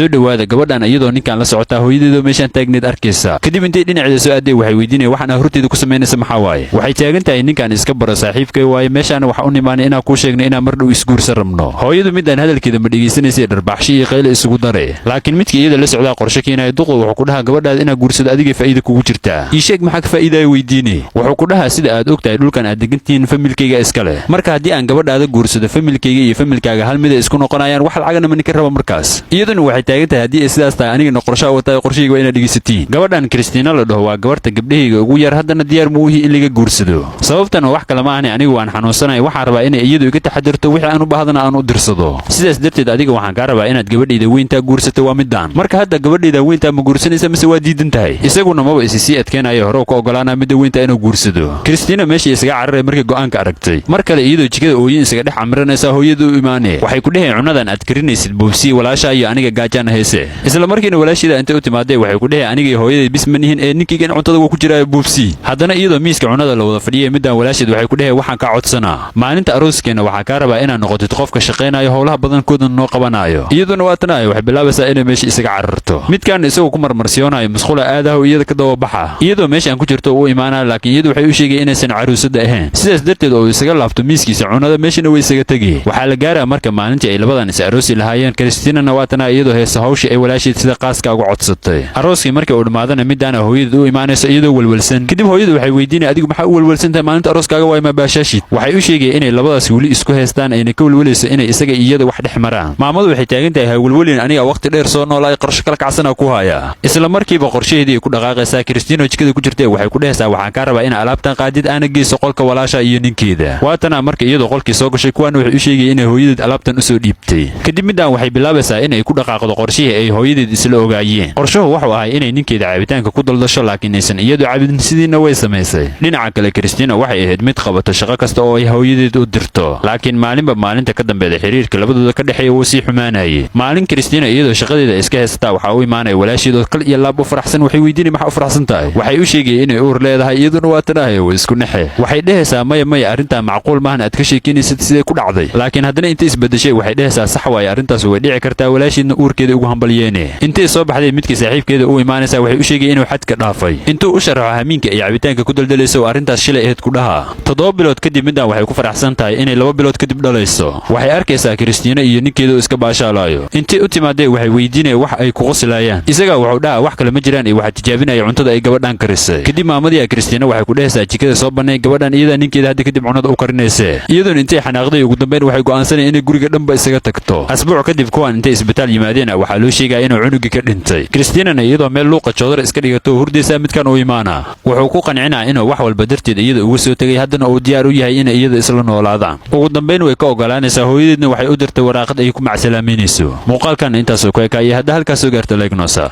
Soo dhowaada. Gabadhan iyadoo ninkan la socotaa hooyadeedoo meeshaan taagneed arkaysa. Kadib intay dhinaceeda soo aaday, waxay weydiinaya: "Waxaan horteeda ku samaynaysa maxaa waaye?" Waxay taagan tahay: "Ninkan iska baro, saaxiibkay waaye. Meeshaana waxa u nimaanay inaan kuu sheegno inaan mar dhow isguursan rabno." Hooyadu midaan hadalkeeda ma dhegaysanaysa, dharbaaxsho iyo qayle isugu dare. Laakiin midka iyada la socdaa qorshe keenaya. Duqda wuxuu ku dhahaa: "Gabadhaada inaad guursado adiga faa'iida kugu jirtaa. Ii sheeg maxaa ka faa'iidaya?" Weydiine. Wuxuu ku dhahaa: "Sida aad og tahay, dhulkan aad degantihiin familkayga iska leh. Marka haddii aan gabadhaada guursado, familkayga iyo familkaaga hal mida isku noqonayaan. Wax lacagana ma ninka raba." Markaas iyaduna waxay taagan tahay: "Haddii ay sidaas tahay, anigana qorshaha wataay, qorshahayga waa inaad dhegaysatiin. Gabadhan Kristiina la dhaho waa gabarta gabdhahayga ugu yar, haddana diyaar muu ihi in laga guursado. Sababtana wax kale ma ahne, anigu waan xanuunsanahay. Waxaan rabaa inay iyadu iga taxadirto, wixii aan u baahdana aan u dirsado. Sidaas darteed adiga waxaan kaa rabaa inaad gabadhayda weyntaa guursato. Waa midaan. Marka hadda gabadhayda weyntaa ma guursanaysa mise waa diidan tahay?" Isaguna maba isi sii adkeenayo, hore ka ogolaanaa midda weyntaa inuu guursado. Kristiina meeshii isaga cararay markii go'aanka aragtay. Mar kale iyadoo jikada ooyin isaga dhex camiranaysa, hooyadu u imaanee. Waxay ku dheheen: "Cunadan aad karinaysid boobsii, walaasha iyo aniga gaajaan hayse." Isla markiina walaasheeda intay u timaadee, waxay ku dheheen: "Aniga iyo hooyaday bis ma nihin ee ninkaygan cuntada wuu ku jiraayo, boobsii." Haddana iyadoo miiska cunada la wada fadhiyay, midaan walaasheed waxay ku dheheen: "Waxaan kaa codsanaa, maalinta arooskeenna waxaa kaa rabaa inaad noqotid qofka shaqaynayo, howlaha badankooda noo qabanayo." Iyaduna waa tanaayo, waxay bilaabaysaa inay meesha isaga cararto. Midkaan isagoo ku marmarsiyoonayo musqula aadaho, iyada ka dababaxa. Iyadoo meeshaan ku jirto uu imaanaya, laakiin iyadu waxay u sheegay inaysan caruusada ahayn. Sidaas darteed oo isaga laabto miiskiisa cunada, meeshana way isaga tegi. Waxaa la gaaraa marka maalintii ay labadan is aroosi lahaayeen. Kristinana waa tanaa iyadoo heesa hawshii ay walaasheed sida qaaska uga codsatay. Arooskii markii uu dhammaadana, midaana hooyadeed u imaanayso iyadoo welwelsan. Kadib hooyadu waxay weydiinaya: "Adigu maxaa u welwelsan tahay? Maalinta arooskaaga waay, ma baashaashid?" Waxay u sheegaya inay labadaas weli isku haystaan, ayna ka welwelayso inay isaga iyada wax dhex maraan. Maamadu waxay taagan tahay: "Ha welwelin, aniga waqti dheer soo noolaay, qorsho kala kacsana ku haya." Isla markiiba qorshaheedii ay ku dhaqaaqaysaa. Kristino jikada ku jirtay waxay ku dhehaysaa: "Waxaan kaa rabaa in alaabtan qaadid, aana geyso qolka walaasha iyo ninkeeda." Waatana marka iyadoo qolkii soo gashay, kuwaana waxay u sheegaya inay hooyadeed alaabtan usoo dhiibtay. Kadib midaan waxay bilaabaysaa inay ku dhaqaaqdo qorshihii ay hooyadeed isla ogaayeen. Qorshuhu wuxuu ahay inay ninkeeda caabitaanka ku daldasho, laakiin aysan iyadu cabidin. Sidiina way samaysay. Dhinaca kale, Kristina waxay ahayd mid qabato shaqo kasta oo ay hooyadeed u dirto, laakiin maalinba maalinta ka dambeeda xiriirka labadooda ka dhexeeya wuu sii xumaanayay. Maalin Kristina iyadoo shaqadeeda iska haysataa, waxaa u imaanaya walaasheed oo kal iyo laab u faraxsan. Waxay weydiinay: "Maxaa u faraxsan tahay?" Waxay u sheegaya inay uur leedahay. Iyaduna waa tanahay, way isku naxe. Waxay dhehaysaa: "Maya, maya, arrintaa macquul maahan aad ka sheekeynaysid. Sidee ku dhacday?" Laakiin haddana intay isbedeshay, waxay dhehaysaa: "Sax waaye, arrintaas way dhici kartaa." Walaasheedna uurkeeda ugu hambalyeene. Intay soo baxday, midkii saaxiibkeeda u imaanaysaa. Waxay u sheegay inuu xadka dhaafay. Intuu u sharaxo hamiinka ay cabitaanka ku daldalayso oo arrintaas shilay ahayd ku dhaha. 7 bilood kadib, midaan waxay ku faraxsan tahay inay 2 bilood kadib dhalayso. Waxay arkaysaa Kristiina iyo ninkeeda oo iska baashaalayo. Intay u timaadee, waxay weydiinaya wax ay ku qoslayaan. Isagaa wuxuu dhaha: "Wax kale ma jiraan iyo waxaa tijaabinaya cuntada ay gabadhan karisay." Kadib maamadii Kristiina waxay ku dhehaysaa: "Jikada soo bannay, gabadhan iyadaa ninkeeda hadda kadib cunada u karinayse." Iyadoona intay xanaaqday, ugu dambeyn waxay go'aansanaya inay guriga dhanba isaga tagto. Asbuuc kadib, kuwan intay isbitaal yimaadeen, waxaa loo sheegaya inuu cunugii ka dhintay. Kristiinana iyadoo meel luuqa joodar iska dhigato oo hurdaysaa, midkan u imaana. Wuxuu ku qancinaa inuu wax walba darteed iyada uga soo tegay, haddana uu diyaar u yahay inay iyada isla noolaadaan. Ugu dambayn way ka ogolaanaysaa. Hooyadeedna waxay u dirtay waraaqad ay ku macsalaameynayso. Muuqaalkan intaasoo ku ekaayay. Hadda halkaas soo gaarta, leegnosa.